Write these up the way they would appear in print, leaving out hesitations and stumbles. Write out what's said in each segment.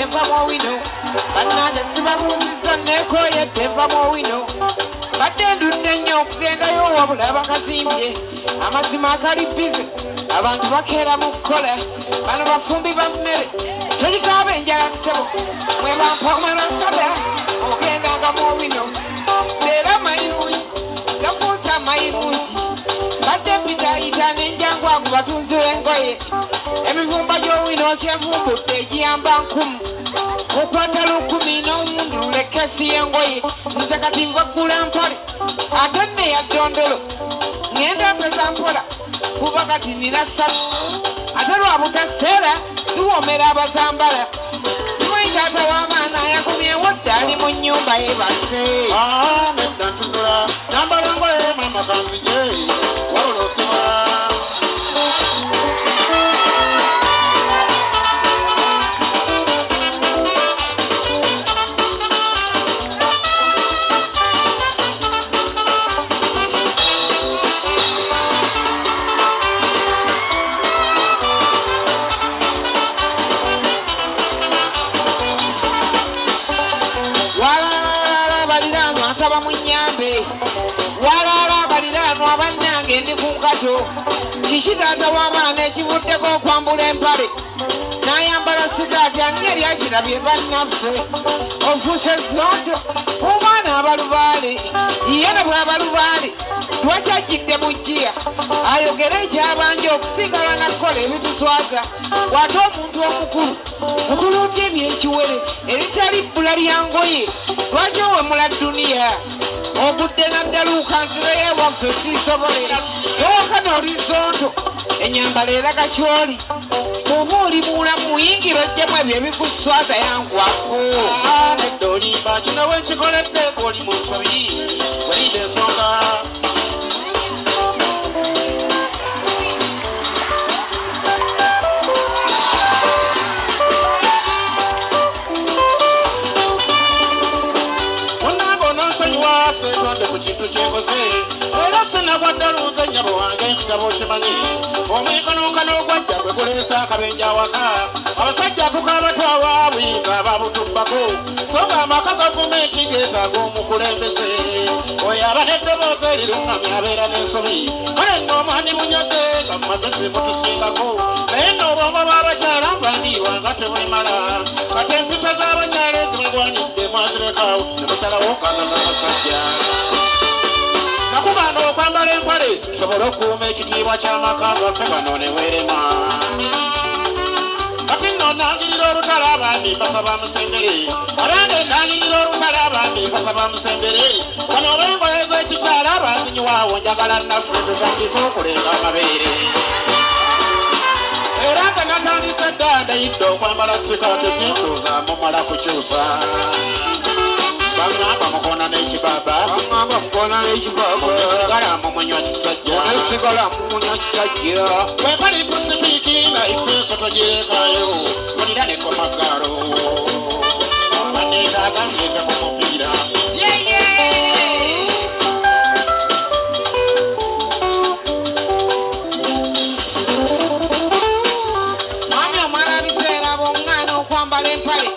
Nva mu Owino. Bannange sibabuuzizza, neekooyedde, nva mu Owino. Badde ndudde nnyo okugendayo, wabula bakazimbye. Amazima akali bize, abantu bakeera mu kukola. Bano bafumbi ba mmere, togikaaba enjala ssebo. Mwe bampomera nsada ogendanga mu Owino. Leero amayirungi gafuuse amayirungi. Badde mpitaayita n'enjangu ago batunzi b'engoye. Emivumba gy'Owino kyenvumbudde egiyamba nkumu. Okwata 1000 n'owundulula ekesi y'engoye. Nze kati nva ggula mpale ate nne ya ddondolo. Ŋŋenda mpeza mpola kuba kati nina ssatu, ate lwa butaseera ziwoomera abazambala. Simanyi taata w'abaana yakomyewo dda, ali mu nnyumba yeebase. Ah, nedda, ntunula nambala ngoye mama kanzije wabula osobola. Walala baliraanwa, nsaba munyambe. Walala baliraanwa bannange, ndi ku nkato. Kiki taata w'abaana ekivuddeko okwambula empale n'ayambala sikaati? Ani yali akirabye? Bannaffe, ofuuse zonto omwana abalubaale. Ye ne bw'abalubaale, lwaki ajjidde mu jjiya ayogere ekyabanja okusinga banakukola ebituswaza? Bw'ate omuntu omukulu okola otya ebyekiwere eritali bbula lya ngoye? Lwaki owemula dduniya? Ogudde naddaluuka nzireyo ewaffe, siisobole. Towakana, oli zonto, enyambala eraga kyoli. Bw'oba oli mulamu, yingira ojjemu ebyo ebikuswaza, yangwako. Ah, nedda, olimba. Kino wekikoledde oli mu nsobi, welinda ensonga. Munnange ononsonyiwa, seetonde ku kintu kyenkoze, era sinagwa ddala nnyabo wange. Nkusaba okimanyi, omwenkanonkano ogwajja gwe guleesa akabenje awaka. Abasajja tukaaba twawa buyinza ababutubbako, so nga amaka gavumenti geetaaga omukulembeze oyo aba n'eddoboozi eriruŋŋamya abeera n'ensobi. Kale nno omwani munyaze nga mu magezi mutusingako, naye nno obwongo bw'abakyala nvandiirwa nga tebwemala. Kati empisa z'abakyala ezibagwanidde mwazirekawo ne musalawo okuganda n'abasajja. Nakugaana okwambala empale tusobole okukuuma ekitiibwa ky'amaka gaffe gano ne weerema. Kati nno nangirira olutalo, abaami basaba musembere. Abange, nangirira olutalo, abaami basaba musembere. Bano ob'engoye z'ekikyala bazinyiwaawo, njagala naffe tutandike okulenga amabeere. Era nga natandise dda, ndayidde okwambala sikaati, kinsuuza mumala kukyusa. Baŋŋamba mukona n'ekibaaba. Baŋŋamba mukona n'ekibaaba. Nesigala mumunywa kisajja. Nesigala mumunywa kisajja. Wempali kusitiiki naye penso togirekayo, funira ne komagalo abaneetaaga ngeze ku mupiira. Yeye. Mwami omala biseera bw'oŋŋaana okwambala empale,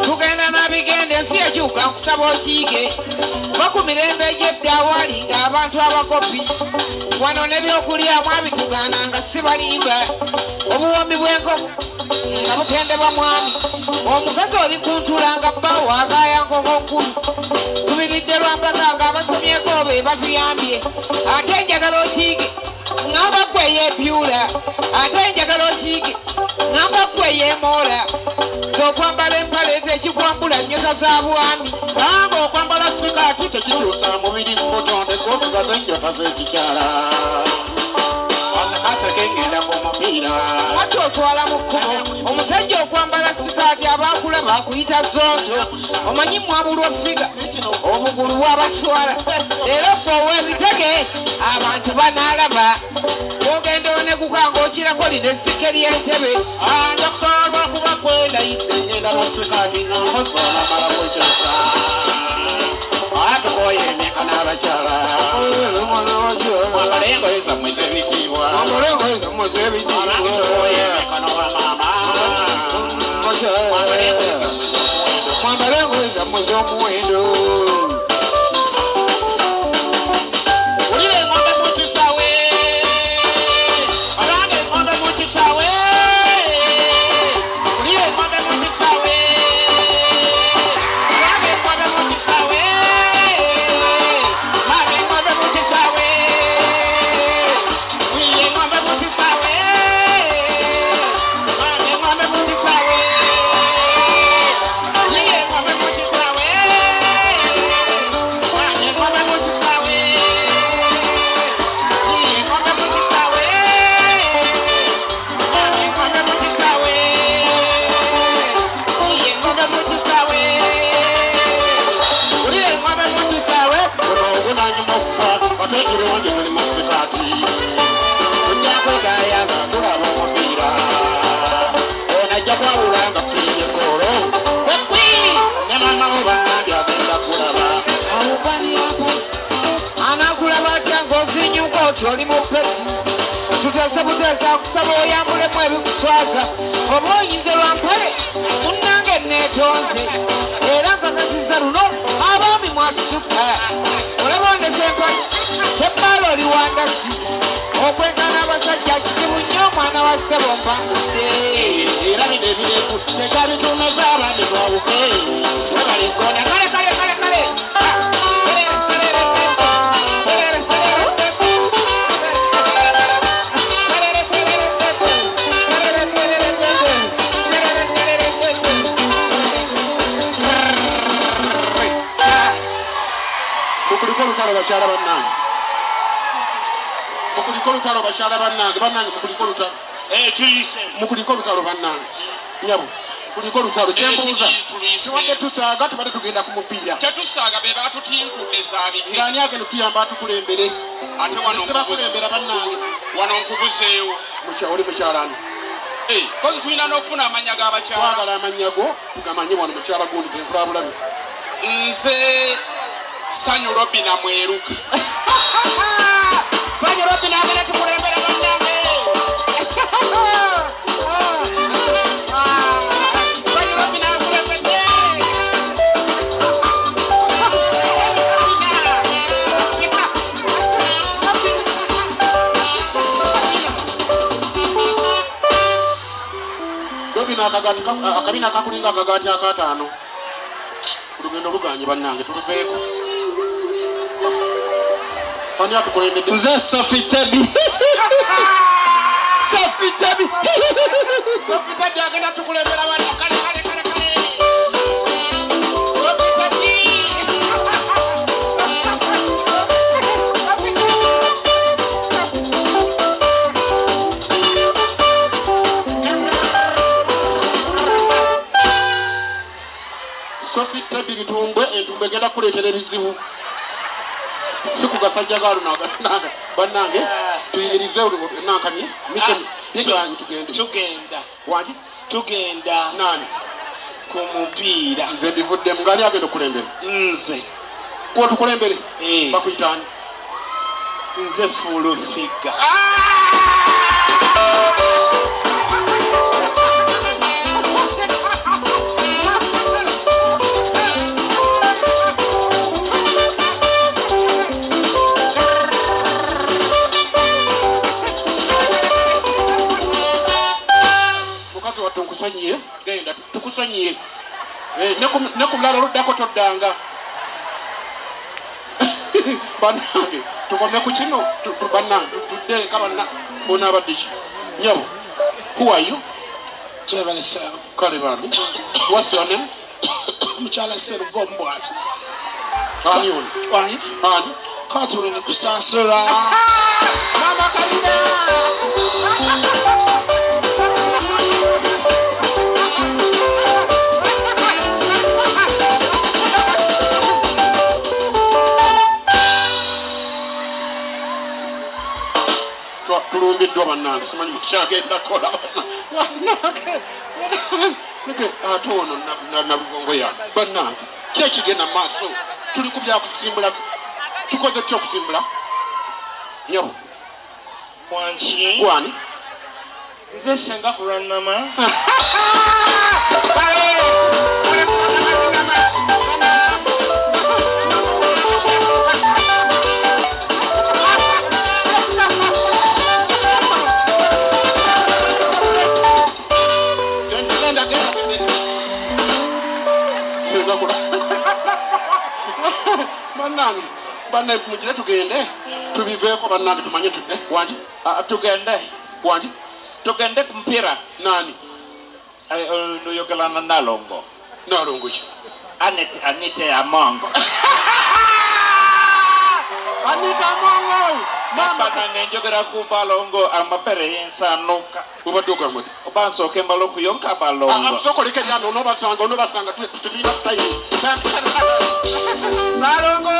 tugenda nabigenda. Ensi yakyuka, nkusaba okiyige. Va ku mirembe egy'edda awaali ng'abantu abakopi. Wano n'ebyokulya mwabitugaana nga sibalimba. Obuwoomi bw'enkoko nga butendebwa mwami. Omukazi oli kuntula nga bbaawo agaaya nkoko nkulu. Tubiridde lwampaka ng'abasomyeko be batuyambye. Ate njagala okiyige, ŋŋamba ggwe eyeepyula. Ate njagala okiyige, ŋŋamba ggwe eyeemoola. Nze okwambala empale tekikwambula nnyota za bwami. Kubanga okwambala sikaati tekikyusa mubiri mu butonde, gwosigaza enjota z'ekikyala. Asekaseke ngenda ku mupiira. Wati oswala mu kkubo. Omusajja okwambala sikaati abaakulaba akuyita zonto. Omanyi mwabulwa figure, obugulu bwabaswala. Leero gwe ow'ebitege abantu banaalaba bwogenda oneguka ng'okirako lino ezzike ly'entebe. Ah, nja kusaba lwakuba gwe ndayidde ngenda mu sikaati nga nkozi onamala kwekyusa. Atukoye emyaka n'abakyala, mwambale engoye zammwe ez'ebitiibwa. Abange, tukoye emyekano bamaama, mwambale engoye. akusaba oyambulemu ebikuswaza oba oyinze lwa mpale munnange neetonze era nkakasiza luno abaami mwatusukka olaba ondese empale sebbaala oli wandasi okwenkana abasajja kizibu nnyo omwana wa ssebo mpangudde. Era bino ebirevu tekyabituumeza abaami twawuke webale kkonda kale kale kale kale. Mukuliko olutalo bakyala bannange, mukuliko olutalo bakyala bannange, bannange mukuliko olutalo. Tuyise. Mukuliko olutalo bannange, nyabo kuliko olutalo kyembuuza. Tuluyise. Tubadde tusaaga, tubadde tugenda ku mupiira. Tetusaaga, be batutinkudde zaabike. Ng'ani agenda otuyamba atukulembere? Ate wano Sibakulembera bannange. Wano nkubuzeewo. Oli mukyalani? Kozi tulina n'okufuna amannya g'abakyala. Twagala amannya go tugamanye. Wano mukyala gundi tenkulabulabi. Nze Sanyu Robina Mweruka. Sanyu Robina agenda tukulembera bannange. Sanyu Robina akulembedde. Robina akagaati akabina akakulinga akagaati akataano. Olugendo luganye bannange, tuluveeko. Ani atukulembedde? Nze Sophie Tebi, Sophie Tebi. Sophie Tebi agenda tukulembera bano. Kale kale kale kale. Sophie Tebi. Sophie Tebi bitumbwe, entumbwe egenda kuleetera ebizibu. Si ku gasajja ga luno bannange, tuyimirize nankani mission biganyi tugende. Tugenda. Wangi? Tugenda. Nani? Ku mupiira. Nze mbivuddemu. Ngaani agenda okulembera? Nze. Kuba tukulembere? Eh. Bakuyitaani? Nze Full Figure. Mukazi wattu nkusonyiye, genda, tukusonyiye. Ne ku mulala oluddako toddanga. Bannange tukome ku kino, bannange tudde eka banna. Onaabadde ki nyabo? Who are you? Kyebaleseewo. Kale bambi, what's your name? Mukyala Serugombw ati. Ani ono? Wani? Ani? Katulini kusaasira. Mama Kalina. Tulumbiddwa bannange, simanyi mukyagenda kola bannange. Ate ono Nalugongo yange bannange, ki ekigenda mu maaso? Tuli ku byakusimbula, tukoze tutya okusimbula nyabo? Wanki? Gwani? Nze Senga Kulwanama. Genda, genda, genda, genda. Senga kula bannange, banne mugire tugende tubiveeko bannange, tumanye wangi? Ah, tugende. Wangi? Tugende ku mupiira. Nani? Noyogelana Nalongo. Nalongo ki? Anet Anite Amongo. Anita Amongo mama. Banange, njogera ku balongo, amabere yensanuka. Obadde ogamba oti? Oba nsooke mbala okuyonka balongo. Sooka oleke lyano, onobasanga, onobasanga, tetulina time. Balongo.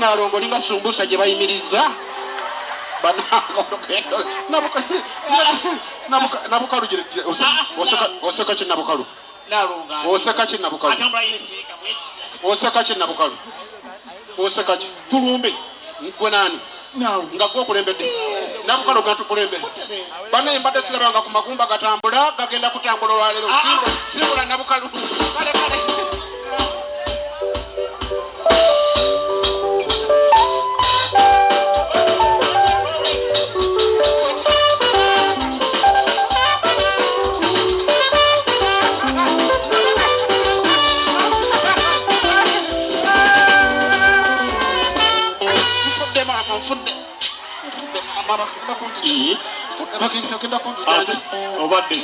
Nalongo olinga sumbusa gye bayimiriza. Nabukalu oseka ki Nabukalu? Oseka ki Nabukalu? Oseka ki Nabukalu? Oseka ki? Tulumbe. Gwe nani? Nga gwe okulembedde. Nabukalu gatukulembere. Banaye mbadde sirabanga ku magumba gatambula, gagenda kutambula olwaleero. Simbula Nabukalu. Kale kale. Nfudde maama, nfudde. Nfudde maama, bagenda kunzija. Nfudde, bagenda kunzijanja. Obadde.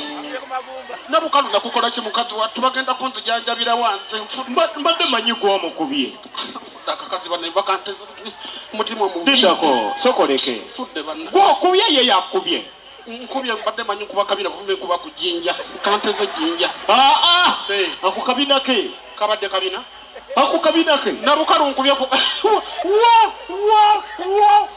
Nabukalu nakukola ki mukazi wattu, bagenda kunzijanjabira wanze. Nfudde. Mbadde manyi gw'omukubye. Nfudde akakazi banne bakanteze mutima omubi. Lindako, sokoleke. Nfudde banne. Gw'okubye ye yakubye. Nkubye mbadde manyi nkuba kabira kumbe nkuba ku jjinja. Kanteze jjinja. Aa! Ako kabina ke. Kabadde kabina. Ako kabina ke. Nabukalu nkubye ku wa wa wa.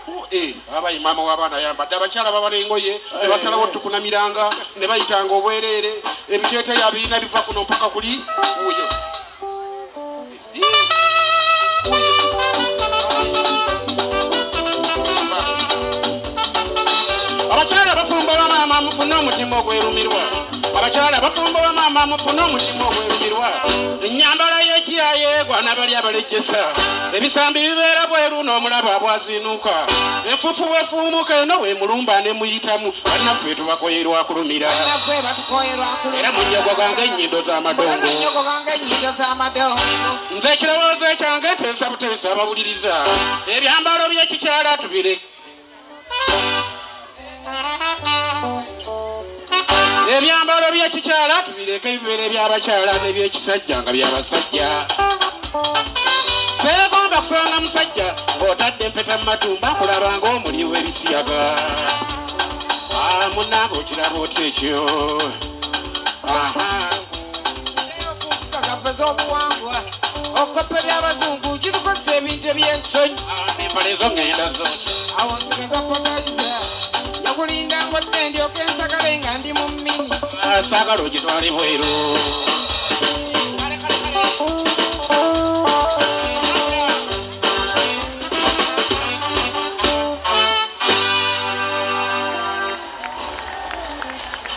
Abayi maama w'abaana yambadde, abakyala baba n'engoye ne basalawo tukunamiranga ne bayitanga obwereere, ebiteeteeyi abirina biva kuno mpaka kuli wuuyo. Abakyala abafumbo bamaama mufune omutima ogwerumirwa. Abakyala abafumbo bamaama mufune omutima ogwerumirwa. Ennyambala y'ekiyaye gwana bali abalejjesa. Ebisambi bibeera bweru n'omulaba bwazinuka. Enfuufu bwefuumuka eno bwemulumba ne muyitamu. Bannaffe tubakoyerwa kulumira. Bannaffe batukoyerwa kulumira. Era munnyogoga ng'ennyindo z'amadongo. Munnyogoga ng'ennyindo z'amadongo. Nze ekirowoozo ekyange nteesa buteesa abawuliriza. Ebyambalo by'ekikyala tubire. Ebyambalo by'ekikyala tubireke bibeere by'abakyala n'ebyekisajja nga by'abasajja. Seegomba kusanga musajja ng'otadde empeta mu matumba nkulaba ng'omuli w'ebisiyaga. Munnange okiraba otya ekyo? Aha. Empisa zaffe z'obuwangwa okukoppa eby'abazungu kitukozesa ebintu eby'ensonyi. Empale ezo ŋŋenda zookya. Awo nsigaza potayiza. Yakulinda ng'odde ndyoke nsagale nga ndi mu mmini. Saagala ogitwale bweru.